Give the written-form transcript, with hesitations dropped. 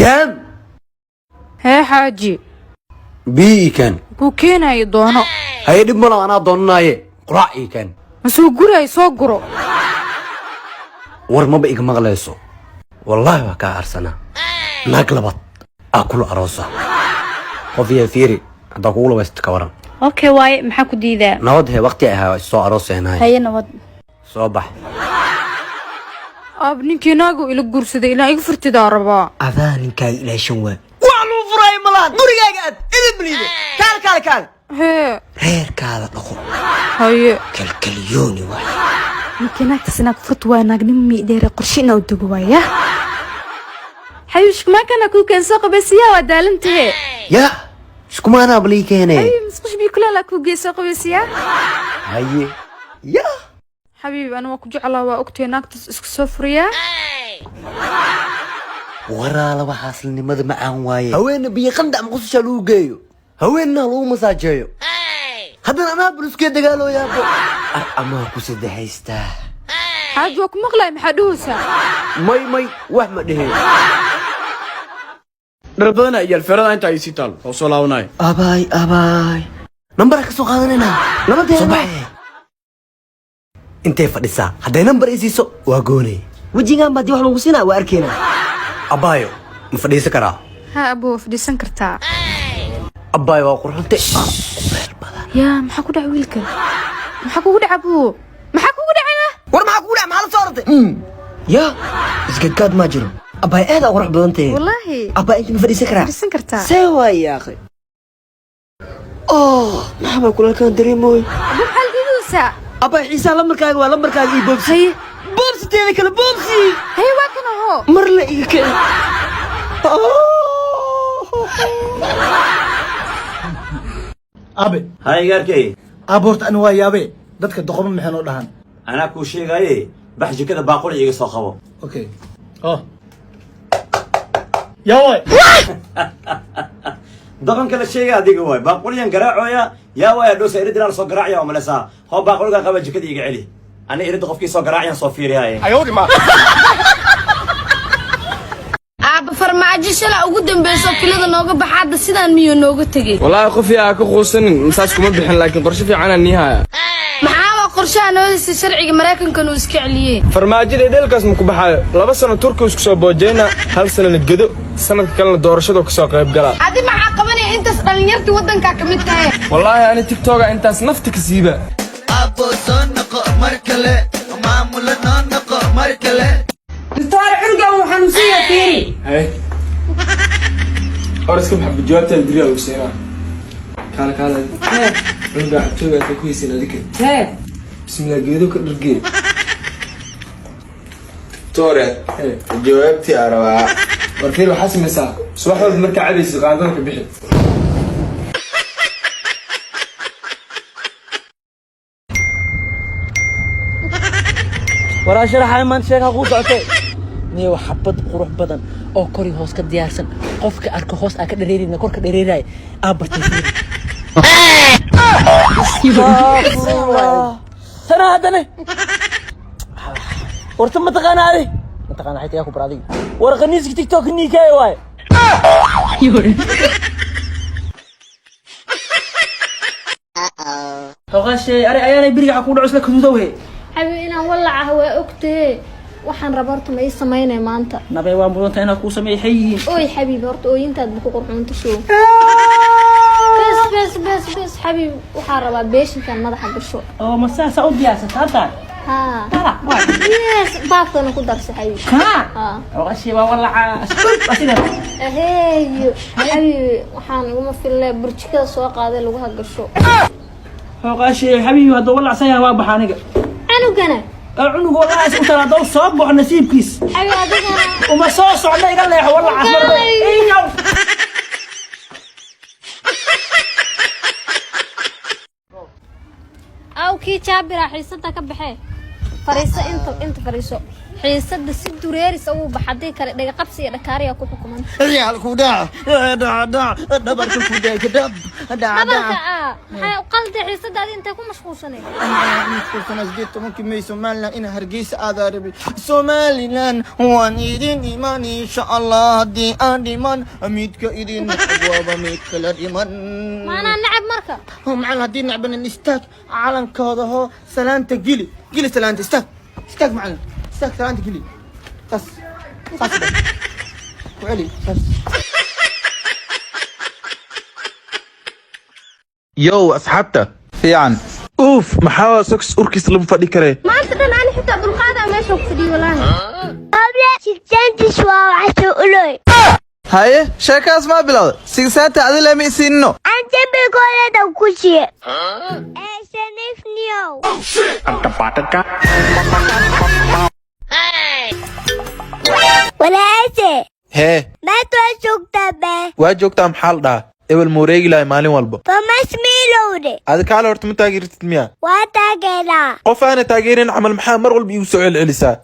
Sihaam. Hee xaaji. Biyo ii keen. Kuu keenayo doono. Haye, dhib malo, anaa doonanaaye, quraac ii keen. Ma soo gurayo, soo guro. War maba iga maqlayso. Wallaahi waa kaa arsanaa. Naag labaad aa kula aroosa. Qof iyo fiiri haddaa kugu labaysto, ka waran? Okay waaye, maxaa ku diidaa? Nabad he, waqti ahaa soo arooseenahay. Haye, nabad. Soo bax. Aab, ninkii naagu ila guursaday ilaa iga furtidaa rabaa. Adaa ninkaaga ilaashan waa. Wax lagu furaayo malahan. Gurigaaga aad idin bliide. Kaal, kaal, kaal. Hee. Reerkaada dhaqo. Haye. Kalkalyooni waay. Ninkii naagtaas inaad furtu waa naagnimo miidheere, qorshe inaa u dego waaya. Xayuush, maakana kuu keen, soo qabaysiyaa, waa daalantahe. Yaa iskumaanaa balii keene. Musqush biyo kulaalaa kuu gee, soo qabaysiyaa. Haye, yaa. Xabiibi, ana waa ku jeclaa, waa ogtahay, naagtaas iska soo furiyaa. Waraala, waxaaslinimada macaan waaye. Haweenna biyo qandac maqsushaa lagu geeyo, haweenna lagu masaajeeyo, haddana anaa buluskee dagaalooyaabo ar amaa ku saddexaystaa. Xaaji, waa ku maqlaay, maxaa dhahaysaa? May, may, wax ma dheheen. Dhar badan ayaa feerada inta ay sii taal oo soo laabanaya. Abaay, abaay, nambara ka soo qaadanaynaa. Nabadeena. Soo baxee, intay fadhisaa? Hadday nambar i siiso waa goonay. Wejigaan baa dii wax lagu siinaa, waa arkaynaa. Abbaayo, ma fadhiisan karaa? Haa abo, waa fadhiisan kartaa. Abbaayo, waa qurxunte meel badan. Yaa, maxaa ku dhaca wiilka? Maxaa kugu dhaca abuu? Maxaa kugu dhacaya? War maxaa kugu dhac? Maxaa la soo orday? Yaa isgadgaad maa jiro. Abaay, aad aa qurux badan tahay. Wallaahi. Abaay, inta ma fadhiisan karaa? Fadhiisan kartaa. See waay yaaqay. Oh, maxaa baa kulalkan dareemooy? Abu, maxaa laga? Abaay, xiisaa lambarkaaga waa lambarkaaga iyo boobsi. Haye. Boobsi, teeda kale boobsi. Haye, waa kan aho. Mar la iga kici. Abe. Hay igaarkey. Abe, horta ani waa yaabe, dadka doqomo maxay noo dhahan? Anaa kuu sheegaaye, bax jikada, baaquli iga soo qabo. Okay, oh, yaa waay. Doqonka la sheegay adiga waay. Baaquliyan garaacoya, yaa waay adhowsa iridinaa soo garaacaya oo maleysaa. Hoo, baaquligan qaba, jikada iga celi. Ani irida qofkii soo garaacayaan soo fiirihaye. Aabba, Farmaajo shala ugu dambayso kilada nooga baxa, hadda sidaan miyuu nooga tegey? Wallaahi qof yaa ka quusanin, masaas kuma bixin, laakiin qorshe fiicanaa nii haya. Maxaaba qorshaha noodaysa? Sharciga Maraykankan uu iska celiyey. Farmaajada dheelkaas ma ku baxaayo. 2 sano Turki isku soo boojayna, hal sanana gedo, sanadka kalena doorashadu kasoo qayb galaa. Adi maxaa qabanaya intaas? Dhallinyartii waddankaa ka mid tahay. Wallaahi ani TikToka intaas nafta ka siiba. Abbo, soo noqo mar kale, maamula noo noqo mar kale. Doctor, cunugan wuu xanuunsan yahay, fiiri. Hay, hor iska bax, jawaabtaada diriyaa lagu siinaa. Kaale, kaale, cunuga cabtooga inta ku haysin adika. Hee. Bismillah, geedo ka dhargee. Tore, jawaabtii aa rabaa. War fiir, waxaa samaysaa, subax walba markaa cabaysid qaandada ka bixi. Waraa sharaxay, maanta sheeka kuu socotay niyow, xabad qurux badan oo kori hoos ka diyaarsan, qofka arko hoos aa ka dhareerina, kor ka dhareeraya aa bartay. Tana haddana warta ma taqaana? Adi ma taqaana? Xayta yaa ku bar adiga? War qaniiska TikTok niikaya waaye. Xoqashe ari ayaanay beriga ku dhaco isla kaduudow he. Xabiib, inaan walac ah waa ogtahe. Waxaan raba horta ma ii samaynay maanta? Nabay, waa mudanta inaad kuu sameeyo, xay yihiin. Oy xabiib, horta ooyintaad ba ku qurxoonta show. Bes, bes, bes, bes. Xabiib, waxaan rabaa beeshinkan madaxa gasho. Oo ma saasaa u diyaarsata hadda? Haa. Tala waay. Yes, baafkana ku darsa xabiib. Kaa. Haa. Xoqashe waa walaca asida. Aheeyo xabiib, waxaan iguma filnay, burjikada soo qaaday lagu hagasho. Xoqashe xabiib, hadduu walacsan yahay waa baxa aniga. Canugana? Cunuga walacaas u tala, hadduu soo baxo nasiibkiis. Xabiib, adigana? Uma soo socda, iga leexo walacaas marba. Iyow. Aw, kii jaabira xiisada ka baxee. Fariiso inta, inta fariiso. Xiisadda si dureeris ugu bax, haddii kale dhagaqabsi iyo dhakaariyaa ku xukuman. Ciyaal ku dhac dhac dhac, dhabarka ku dheg, dhab dhac. Dhabarka Dhac. Ah, maxay u qalday xiisadaadii intay ku mashquulsanayd? Mashquulsana 18-kii May Somaliland ina Hargeysa aadaa rabay. Somaliland waan idin iman, insha Allah, haddii aan dhiman. Midka idin necab waaba mid kala dhiman. Maanaa nacab marka? Macalin, haddii necbanin, istaag, calankooda hoo, salaanta geli, geli salaanta. Istaag, istaag macalin, istaag, salaanta geli. Saas saas dheh. Ku celi saas. Yow asxaabta. Fiican. Uuf, maxaa soks urkiis lama fadhi karee. Maanta dhan ani xitaa dulqaadaa meesha ku fadhiyo walaahi. Haye, sheekaas maa bilowda sigsaanta adi lama isiinino. Hee, waa joogtaa. Maxaa la dhahaa? Ebel muureegi lahay maalin walba. Adi kaale, horta ma taageertid miya? Qof aana taageerin camal maxaa mar walba iigu soo celcelisaa?